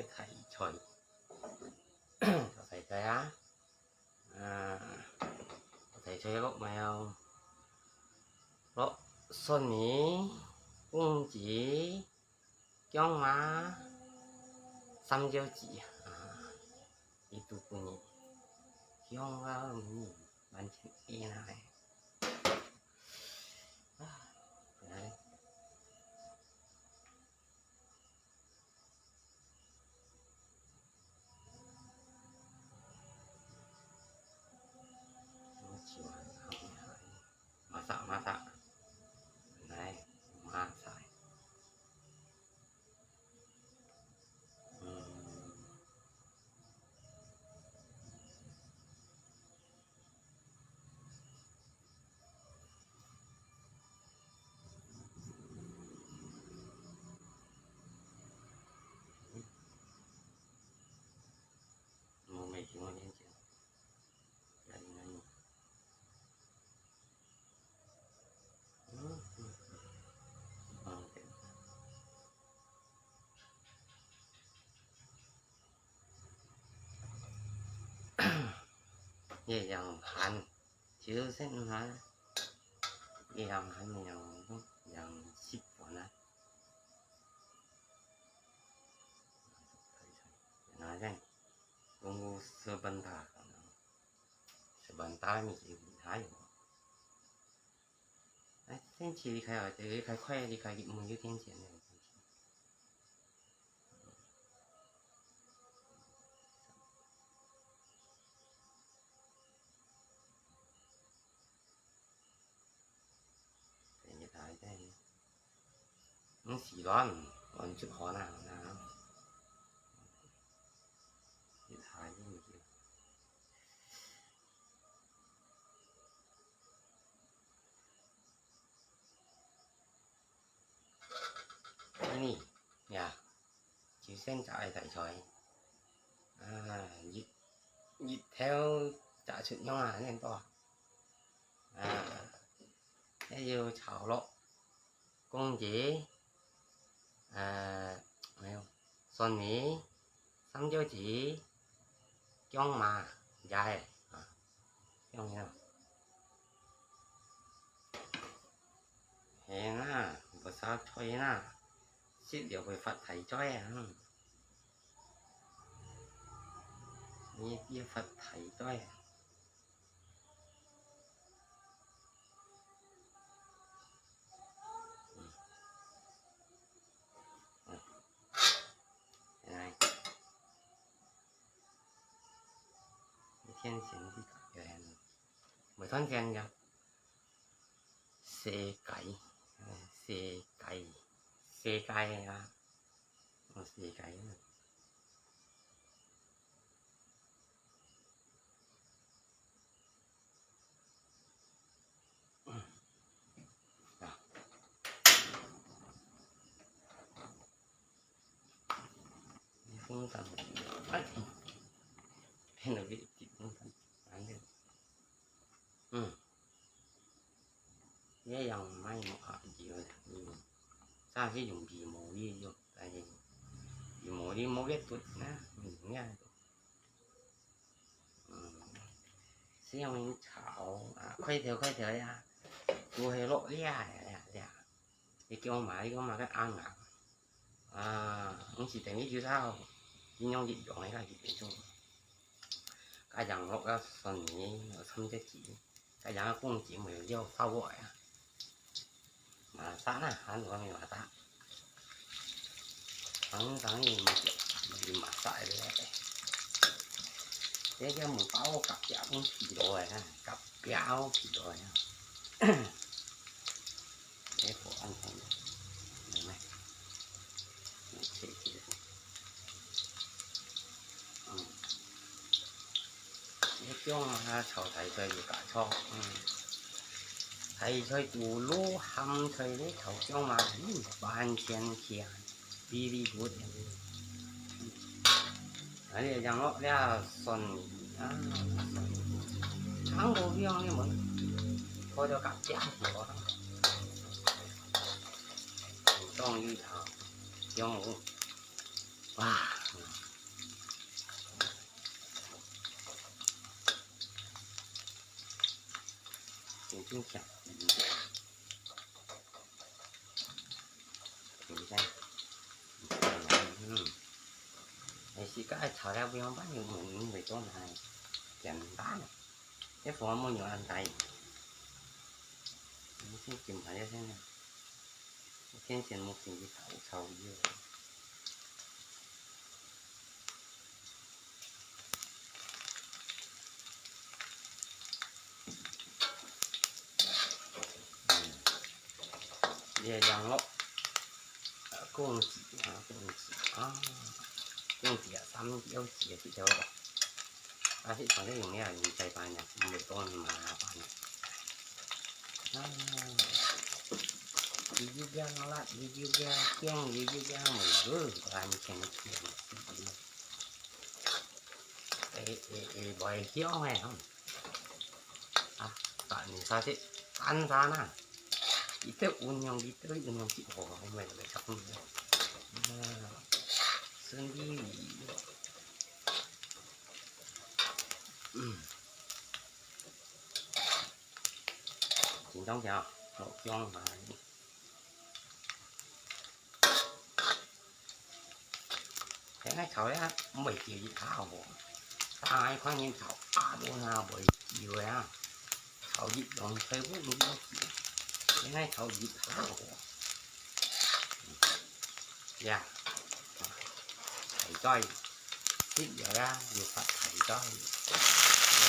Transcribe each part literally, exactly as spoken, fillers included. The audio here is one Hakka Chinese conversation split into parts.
大菜，大菜啊！啊，大菜落咩哦？落蒜泥、冬菇、薑嫲、三椒子啊，一肚分你，香啊，你完全一拿来。啊，来。 Masak, masak. Nai, masak. Hmm. Ye yang han, chiu sen ha, ye yang han yang, yang sip wan a. Nah, kan, tunggu sebentar, sebentar ni, hai. 哎，天气离开啊，这个开快，离开没有天气那种天气。等一下，再，嗯，洗卵，卵就好了，那，一下就。 Ini, ya, chiu sen chả ai tại choi. À, nhịp, nhịp theo chả sụt nhông à, nên to. À, cái yêu chảo lọ. Công chế, à, 蒜泥、三椒子、薑嫲，也係，啊，薑嫲。係啦，無啥菜啦，食了會發大財啊。你，你發大財啊。 來，天線你搞个，無斷線呀？世界，世界，世界啊！ 哦，世界啊。啊。風扇，哎，變到一直風扇，反正，嗯。 這樣買無合理个，嗯，早起用皮毛的用，但是皮毛的無个毒呢，嗯，這，嗯，使用炒啊，開頭開頭呀，都係落這呀，這，這，你叫我買，你叫我買个硬硬。 啊，毋係等於就係，一樣一樣个啦，一種。該樣落个蒜泥，有摻隻雞，該樣个公雞無有料燒過呀。啊，啥啦，還有沒有啥？常常也沒，也沒啥个嘞。這个無包括夾夾皮落來啊，夾夾皮落來啊。 這火暗暗个，明白？嗯，切切。嗯。這種啊，炒大菜就較錯，嗯。大菜肚滷鹹菜个炒薑嫲，嗯，完全香，very good。嗯。啊，這樣落這蒜泥啊，蒜泥，香菇香个無？放到較香个啊。 當一下，香芋，哇，真香。嗯，嗯，哎，自家个材料毋樣般，有，有，有，袂做難，簡單。這火冇用恁大，你先撳下這先啊。 天線目前去炒炒佢。嗯，這羊肉，呃，公雞啊，公雞啊，公雞啊，三隻雞啊，這條。 啊，係反正用了，用再辦了，毋會講麻煩。啊，佢有个辣，佢有个香，佢有个味道，完全甜。會，會，會，會香个，吼。啊，但係，但係啊，佢都運用，佢都運用，佢好，好味道，差不多。啊，順利。 嗯。緊張些啊，老薑啊。現在炒呀，毋會叫佢炒無？大概看人炒，啊，都那會叫呀。炒一樣，全部毋會叫。現在炒一炒無？ 呀，大概，食了呀，有發大概。嗯，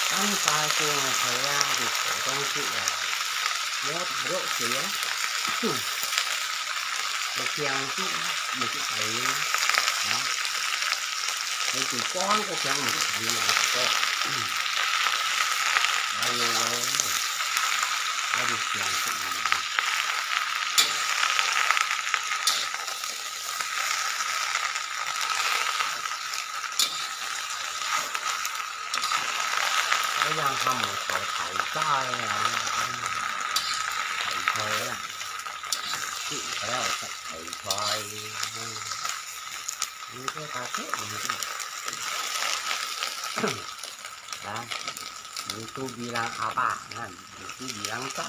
剛才做个菜呀，就普通食啊，無大肉食啊。哼，有薑食啊，毋係大肉啊。有時光个薑毋係大肉啊，嗯。哎喲喂，還有薑食啊。 這樣還無炒大菜啊，大菜啊，食了食大菜，嗯，你這大菜，嗯，啊，你肚皮人阿爸，啊，你肚皮人仔。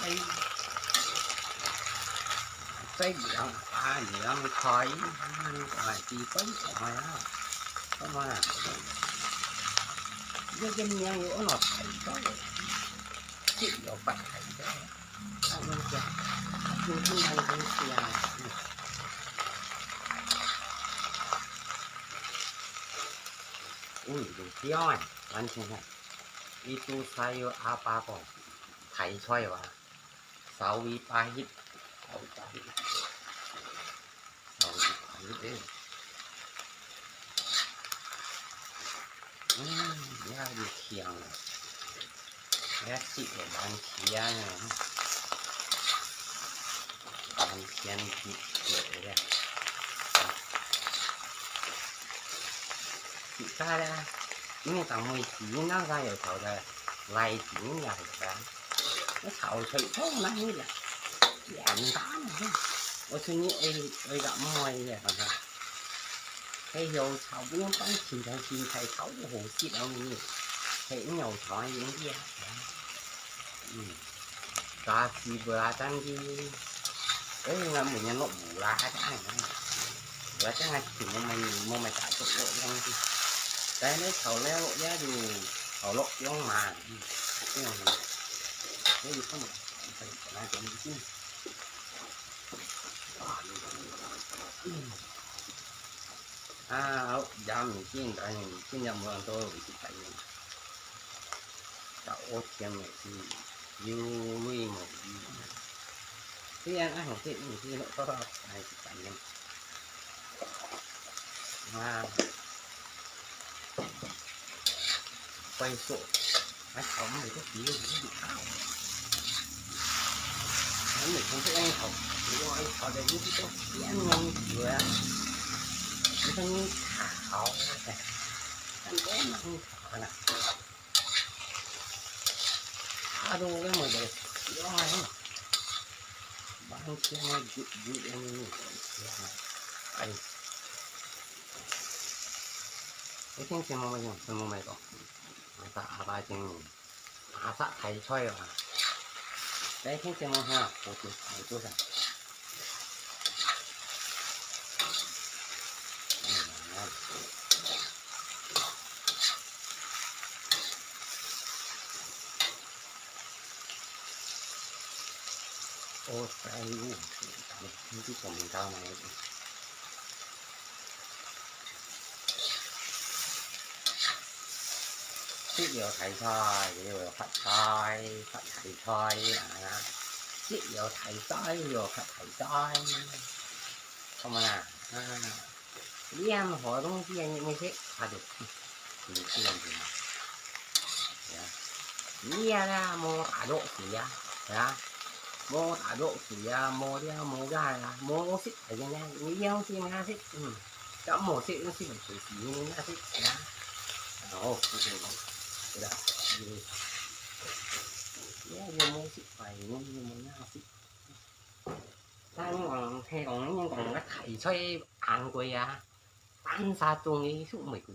細人啊，你人開，哎，佢分開啊，看嘛，這個名有安到大到，這有發大到，看人家，你這樣東西啊，嗯，有香哎，完全係，佢都係有阿爸个大菜哇。 稍微擺一，稍微擺一，稍微擺一點。嗯，也有香啊，也食个蠻香啊，蠻香个个个。自家咧，因為當每時那個有炒个，來景也有个。 炒菜當難个，簡單啊！𠊎出去愛，愛个毋愛个，哈哈。係油炒，毋用放芹菜，芹菜炒都好食啊，你。係牛炒啊，用个啊。嗯，炸雞婆啊，真个。哎，𠊎每年落雨啦，還真个。𠊎真个全部買，無買炸竹落樣个。但係你炒了落也就炒落樣嘛，嗯，這樣。 所以講，啊，也毋見，但係今日無人到位去睇人。到我天个是有位無位。雖然恁好食，毋知落到到還是怎樣。 啊，快速，還炒毋係都幾好炒。還沒從這樣炒，哇，炒得有這個香味出來啊！你看你炒，哎，很多人炒的啦。 啊，都該麼个香啊，完全个有，有，有，有香啊！哎，你聽見無？有，有無？啊，阿爸聽。大隻大菜啊！來，聽節目哈，我做，我做啥？哦，哎呦，你這種名堂呢？ 食了大菜，又發財，發大財啊！食了大菜，又發大財，看嘛啦，啊，任何東西你，你食，啊，就，嗯，就這樣子嘛。對啊，你啊啦，無打落水啊，對啊，無打落水啊，無了無解啊，無食，哎呀，你要食麼个食？嗯。 該無食，無食，無食，無食啊！哦，不行，不行，不行。也有無食，哎，有有無那食。但講，係講，人講个大菜恁貴啊，單儕中意食玫瑰，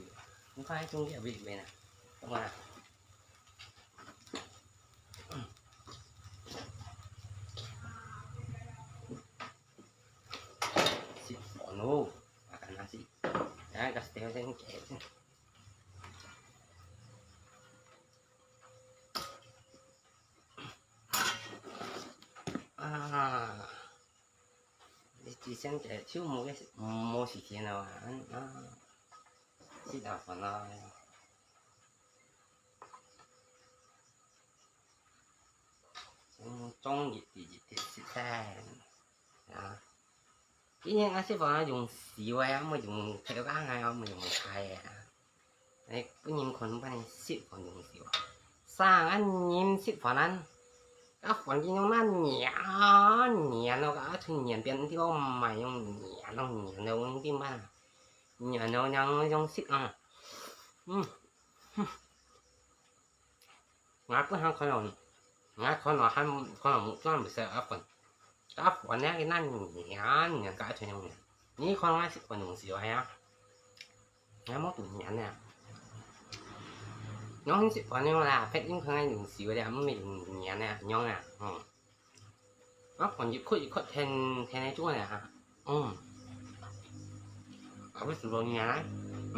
你看中意袂袂啊？懂嗎？ 食飯咯，makan nasi。哎，kasih tengok sengkeh. 啊，你之前就就無个，無時間了啊，啊，食啊飯啊。 嗯，中意第一滴食飯啊。今日𠊎食飯啊，用手啊，毋用手啊，毋用筷啊。哎，分人看分人食飯用手啊。生个人食飯啊，啊，飯佢用那黏黏咯，啊，就黏邊地方，毋係用黏咯，黏咯，用點辦啊？黏咯，然後用食啊。嗯，哼。 𠊎本身可能，𠊎可能還，可能專門食阿粉，阿粉呢，佢那黏黏个一團黏，你可能愛食粉用少係啊，𠊎無肚黏呢。𠊎食粉用啦，別人可能用少咧，毋係用黏呢，樣啊，嗯。 啊，飯一塊一塊添，添个做呢哈。嗯。啊，會食到黏啊。嗯。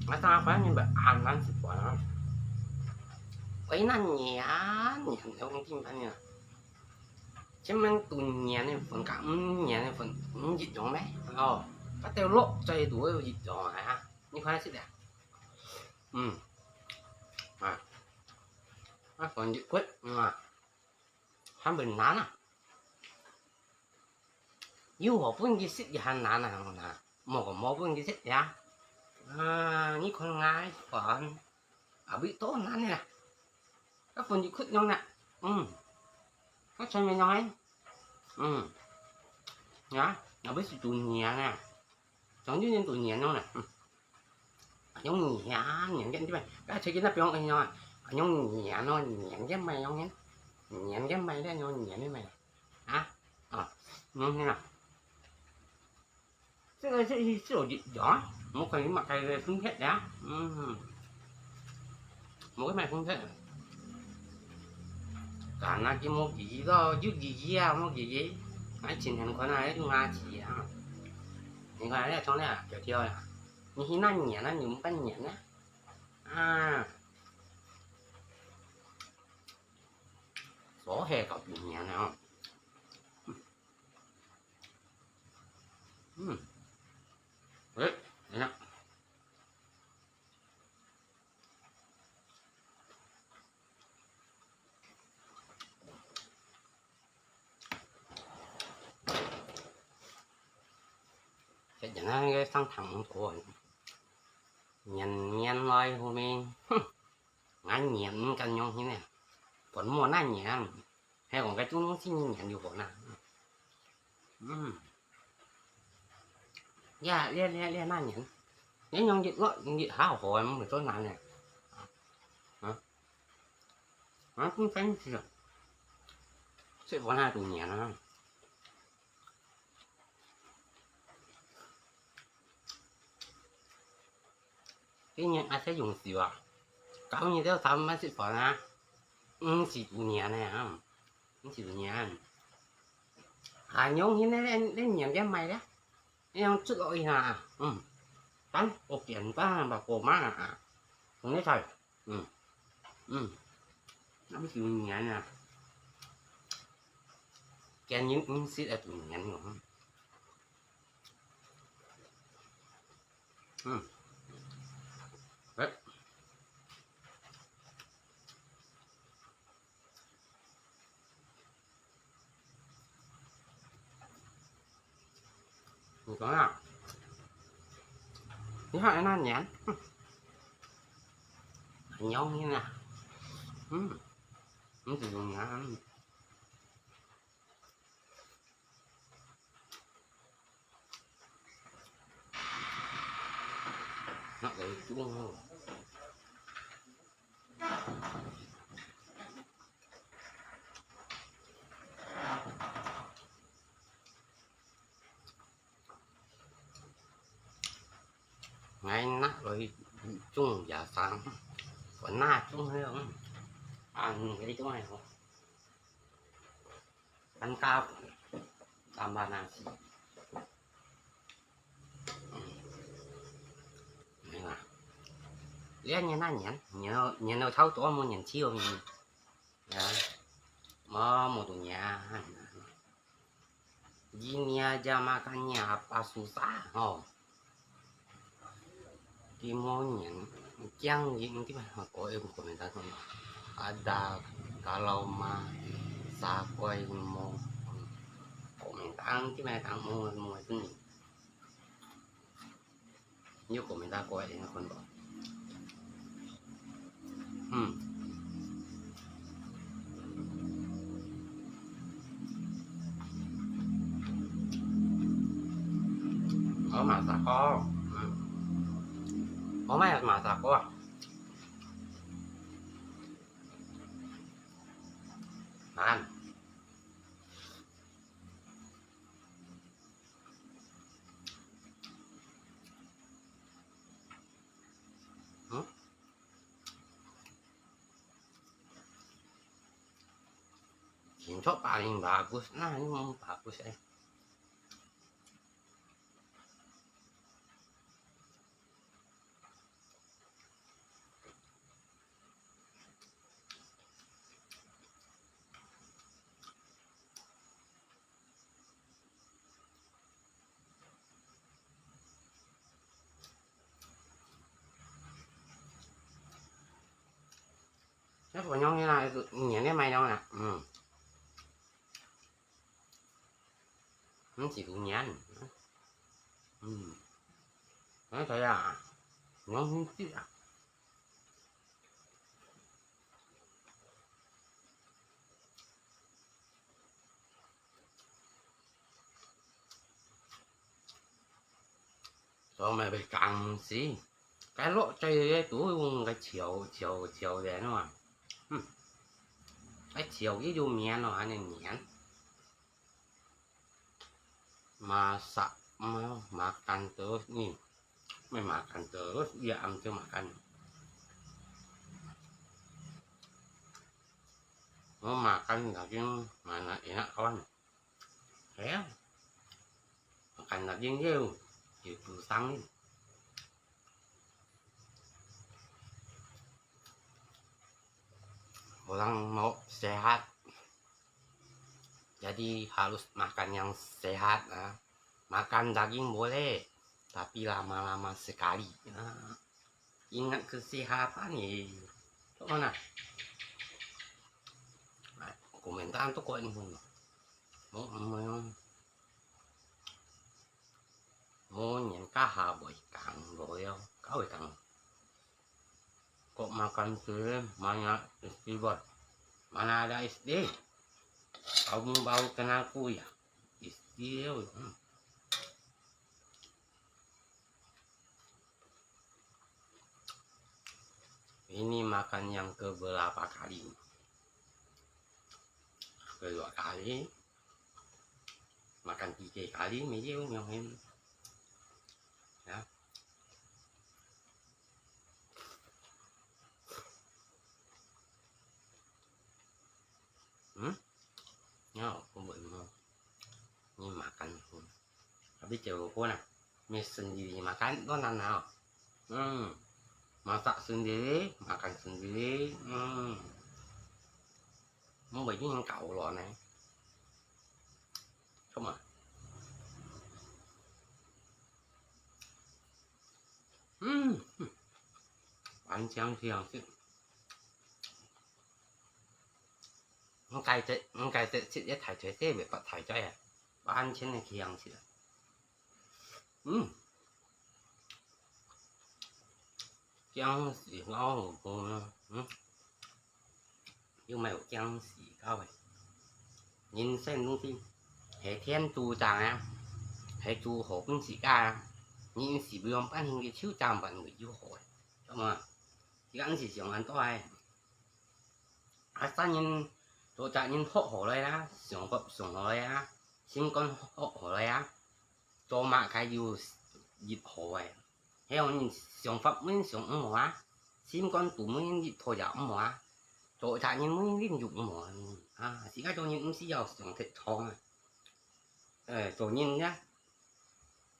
啊，大塊人毋恁難食飯啊。喂，那黏黏，用點辦呢？請問肚黏个粉佮毋黏个粉，毋一樣咩？哦，該條肉在肚有一樣啊。你看係的。嗯。啊。啊，飯一塊，嗯啊。 還會難啊。有好分佢食也還難啊，難。無，無分佢食呀。啊，你看𠊎飯，啊，會多難呢。啊，分佢食樣呢。嗯。啊，全面樣呢。嗯。呀，啊，會食肚黏呢。 像有人肚黏樣呢，嗯。用黏黏个，對吧？該最近那邊用个啊，用黏咯，黏个賣用个，黏个賣咧，用黏个賣。啊？啊，嗯，你看。這個是，是有一樣，我可以買個分別的啊。嗯。 無買分別。但係佢無記憶咯，有記憶啊，無記憶。𠊎前天看啊，有牙齒啊。你看，這種咧，條條啊，你去那黏啊，你毋敢黏啊？啊，所以搞黏啊。嗯，誒，等一下。 食人啊，該生糖果啊，黏黏來後面，哼，𠊎黏毋敢用去呢，本無那黏，還講該種東西黏就好啦。嗯，呀，這，這，這那黏，你用一落，用一下好啊，毋會做難呢。啊？ 啊，真生趣啊！食飯還肚黏啊！今日阿細用手啊，教你兜三萬食飯啊，毋使做年个啊，毋使做年。啊，用現在恁，恁年个買咧，恁樣出落去啊，嗯，但我簡單嘛，我嘛啊，同你講，嗯，嗯，毋使做年啊，今年毋使來做年个，嗯。 嗯。哎。你講啊，你看那年，嗯，很用心啊。嗯，你怎麼樣？嗯。 𠊎拿來種野生，我拿種个，嗯，啊，嗯，這種个吼。 Ăn cá, tambah nasi. Nih, ah. Lihat年那年，年頭，年頭差不多，無年頭，嗯。Ya. Mau, mau tu niya. Ini aja makannya apa susah, ho. Timun yan, kiang yan, di ba? Ako, eh, komentar ko. Ada, kalau ma-, sakoy mo, komentar, di ba? Tang mo, mo, ito ni. Yo komentar ko, eh, ko ba? Hmm. Oh, masak ko. Hmm. Oh, may masak ko. Man. Hmm? Cincau paling bagus. Nah, ini mau bagus, eh. Cái của nhau như này, tự nhiên đấy mày đâu nè. Ừ. Không chỉ của nhán. Ừ. Nói thôi à. Nó không chịu à. Rồi mày phải cắn xí. Cái lọ chay đấy tú, cái chiều, chiều, chiều đấy nó à. Ừ. Cái chiều cái du miệng nó ăn nhẹn. Masak, ma-, makan terus ni. Makan terus, dia ambil makan. Mau makan daging mana enak, kawan? Ya. Makan daging je, itu sang ni. Orang mau sehat. Jadi harus makan yang sehat, ah. Makan daging boleh, tapi lama-lama sekali. Ah. Ingat kesehatan ni. Cok mana? Nah, komentar tu kau ni pun. Mau, mau, mau nyen kaha boy kang, boy, kau kang. Kok makan sendiri, mana S D, Bos? Mana ada S D? Kamu baru kenal kuliah. S D, hmm. Ini makan yang keberapa kali? Kedua kali. Makan tiga kali, 没有，没有。Ya. 你結過婚啊？你sendiri makan都難啊。嗯，masak sendiri, makan sendiri. 嗯，我已經搞了呢。Come on。嗯，完全係好食。 毋該得，毋該得食一大堆，這袂發大災啊！完全个去樣食啊！嗯，驚死我有無？嗯，又沒有驚死到欸。人生東西，係天注定啊，係注好分自家啊。人是毋用半天个手掌板會有好欸，知道嗎？自家毋是想恁多欸。 啊，做人，做隻人學好來啊，想法想好來啊，心肝學好來啊，做麼个有一好欸。係講人想法每人想毋好啊，心肝肚每人一套也毋好啊，做隻人每人就毋好啊。啊，自家做人毋需要想忒長啊。呃，做人呀，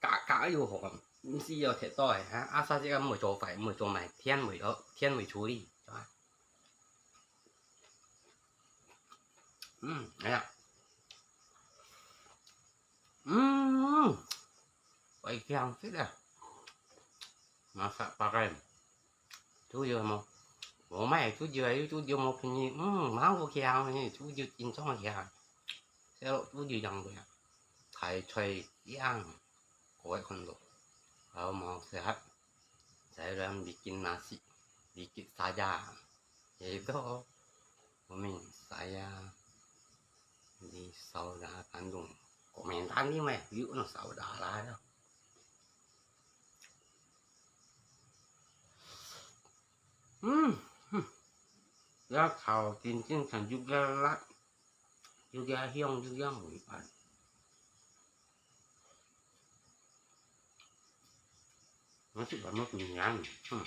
家家有好，毋需要忒多欸。啊，啊，啥時間毋會做壞，毋會做歹，天會，天會處理，係吧？ 嗯，哎呀，嗯，會強食啊！Masak pakai豬油無？無買豬油，有豬油無便宜。嗯，蠻好強呢，豬油真正強。食落豬油樣个啊，大菜樣。 各位看到，好無？Sehat. Saya dalam bikin nasi, dikit saja. Itu, umi saya di saudara kandung. Komentar ni meh, yuk no saudara. Hmm, hmm. Ya kau cincin kan juga lah. 有个香，有个味道。我食飯無幾年，嗯。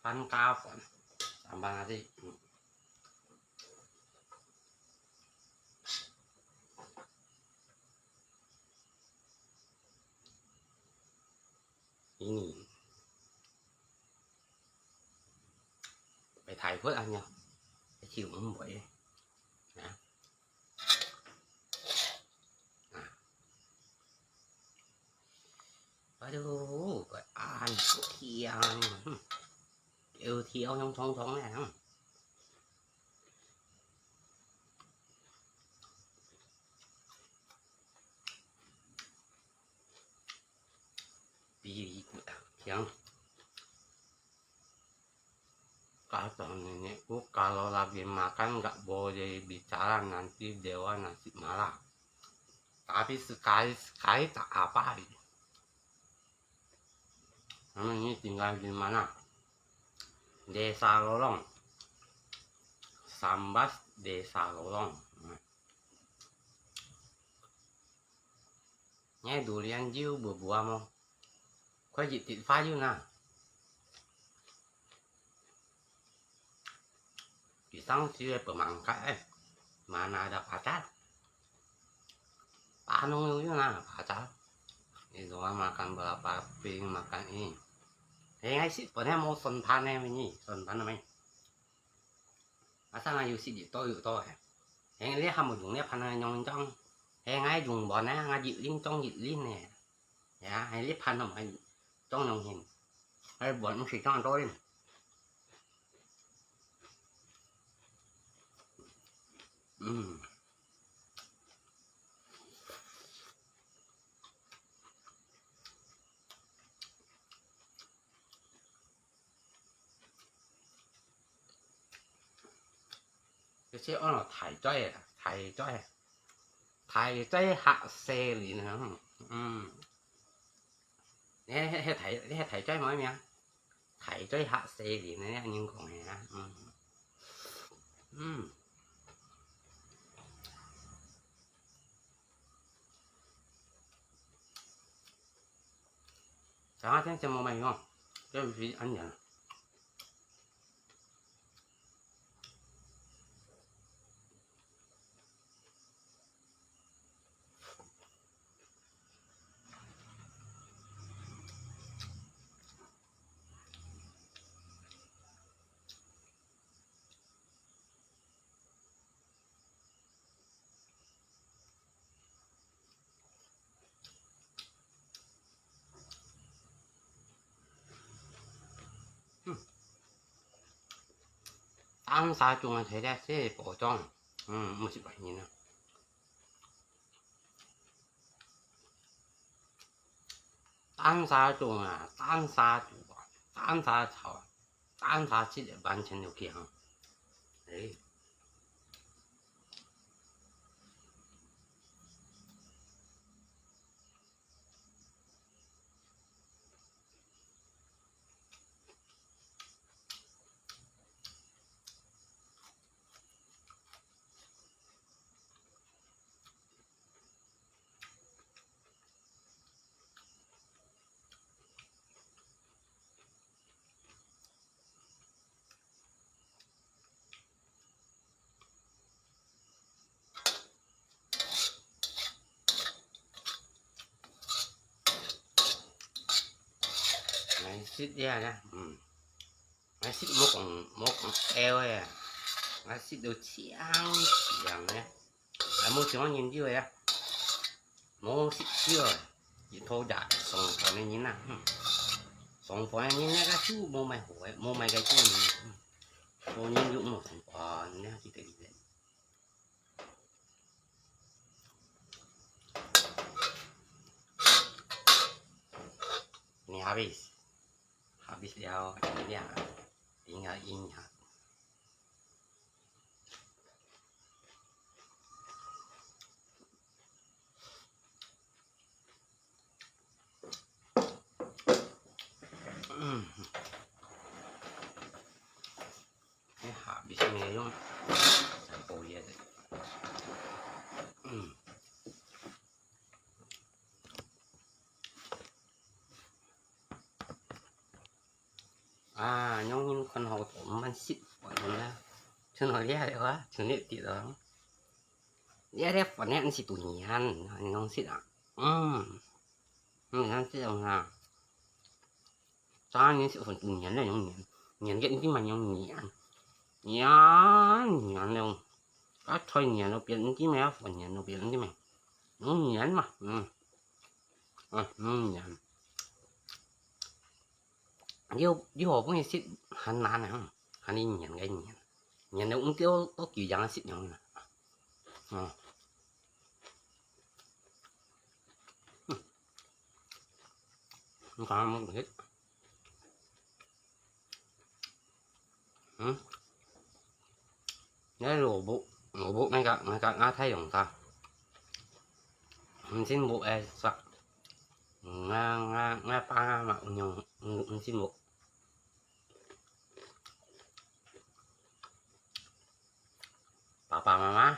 番茄飯，三番阿弟，嗯。 Ini. Phải thái phớt anh nhá. Cái chịu không vậy? Hả? À. Aduh, cái ăn kiêng. Yêu thiếu trong trong trong này. Pi-, yang. Kata nenek ku, kalau lagi makan nggak boleh bicara, nanti dewa nasib marah. Tapi sekali-sekali tak apa. Kamu ini tinggal di mana? Desa Lorong. Sambas Desa Lorong. Nah. 你榴槤有無無啊無？快一滴花有哪？佢上次个pemangkat欸，mana ada pacar？Paano有有哪pacar？Itu makan berapa piring makan ini？Hei，愛食飯呢，無算盤呢，咩？算盤了沒？ Asa ngài有食幾多有多欸。Hèn你還無用這盤啊，用裝。Hèn ngài用碗啊，ngài一輪裝一輪欸。Ya，hèn你盤都毋愛裝用hin。Ngài碗毋使裝多輪。嗯。 這些安到大嘴啊，大嘴啊，大嘴嚇死人啊！嗯，你係，係大，你係大嘴無名？大嘴嚇死人啊！你恁樣講个啊？嗯，嗯。 Sarah先生無買用，這毋係恁樣。當沙種个菜咧，係保障，嗯，毋使煩人啊。當沙種啊，當沙煮啊，當沙炒啊，當沙食，完全OK哈。誒。 𠊎食這个，嗯，𠊎食莫講，莫講枵个，𠊎食到強強个。 啊，無像𠊎研究个啊，無食少啊，一頭也上飯个人啊，哼。上飯个人那個就無買好个，無買个貨呢，嗯。所以就無上飯，你看，記得，記得。你habis，habis了，你啊，你啊，你啊。 嗯。哎，habis呢，用，再補一點。嗯。 啊，仰人看好做，毋識飯啦。像𠊎這个啊，像你知道。這个飯呢，毋識煮黏，仰識啊？嗯，嗯，仰識用啊？早年識飯煮黏咧，用黏，黏个毋知嘛用黏，黏黏了，啊，菜黏了變毋知咩，飯黏了變毋知咩，用黏嘛，嗯，啊，用黏。 又，又好不容易食還難啊，還你黏个黏，黏到毋知多久樣食樣啊。哦。嗯。你看，嗯。 嗯？該蘿蔔，蘿蔔該個，該個，𠊎太陽茶，毋識無愛食。𠊎，𠊎，𠊎爸𠊎媽毋用，毋，毋識無。爸爸媽媽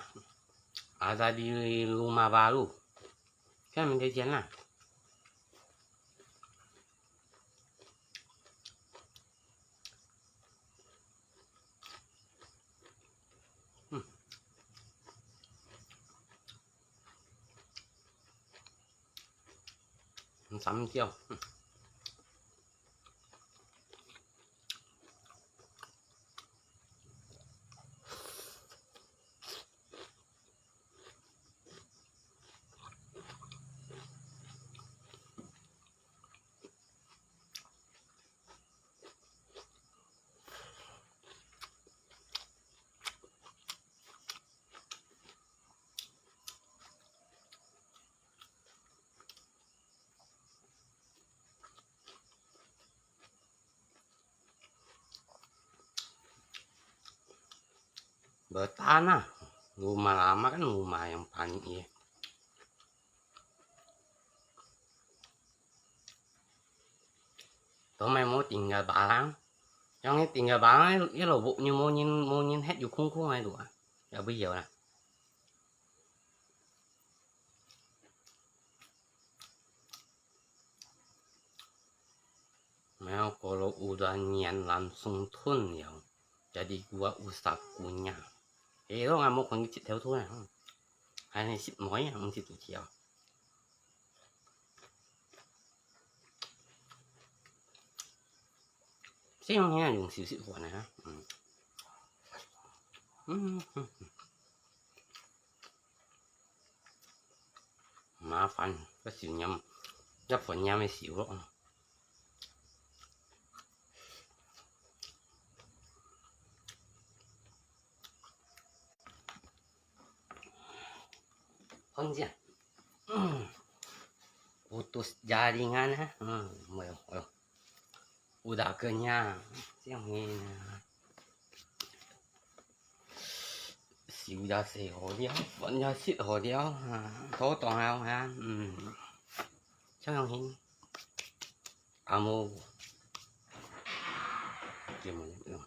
，ada di rumah baru。下面再見啦。 嗯。很samsiau，嗯。 Bertahan lah. Rumah lama kan rumah yang panik ye. Tau mai mô tinggal barang. Yang ni tinggal barang, ye lô buk nyu mô nyin, mô nyin het yu khung khung ai tu ah. Ya bu yau lah. Mèo kalau udah ngian langsung tun liao, jadi gua usah kunyah. Eh, lo ngamuk kong cit theo tu lah. Hai ni sit moi yang cit tu ciao. Sing ni yung siu sit kuan ha. Hmm. Hmm. 麻煩，該時黏，一份黏个時候咯。看一下。嗯，putus jaringan啊，嗯，没有，没有。Udah kenyang，这样呢。燒也食好了，飯也食好了，啊，肚痛了啊，嗯，这样呢。 Amo. Diyan mo yan.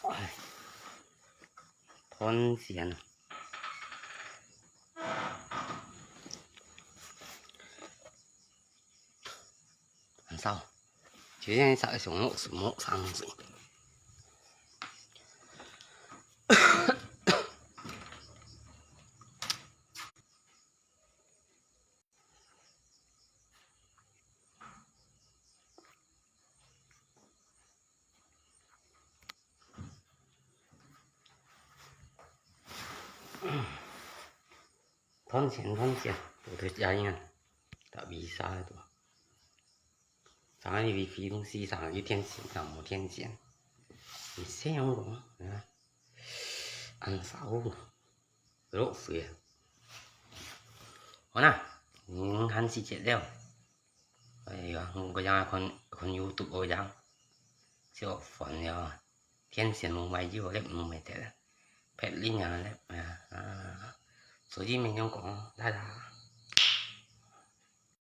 Ay. Thon sian. Ang sao. Jadi yang sa sungok sumok sang si. Thon sian, thon sian, putus jaringan. Tak bisa itu. Sanga ni wifi dong si sanga yu thien sian, sanga mo thien sian. Ni se yang ko, ya. Ang sao. Lok sui. Hona, ni han si chet leo. Ay, ya, ko yang kon, kon YouTube ko yang. Sio phone ya. Thien sian mo mai jiu lep mo mai te. Pet lin ya lep. Ya. Ah. So ji men yang ko, da da.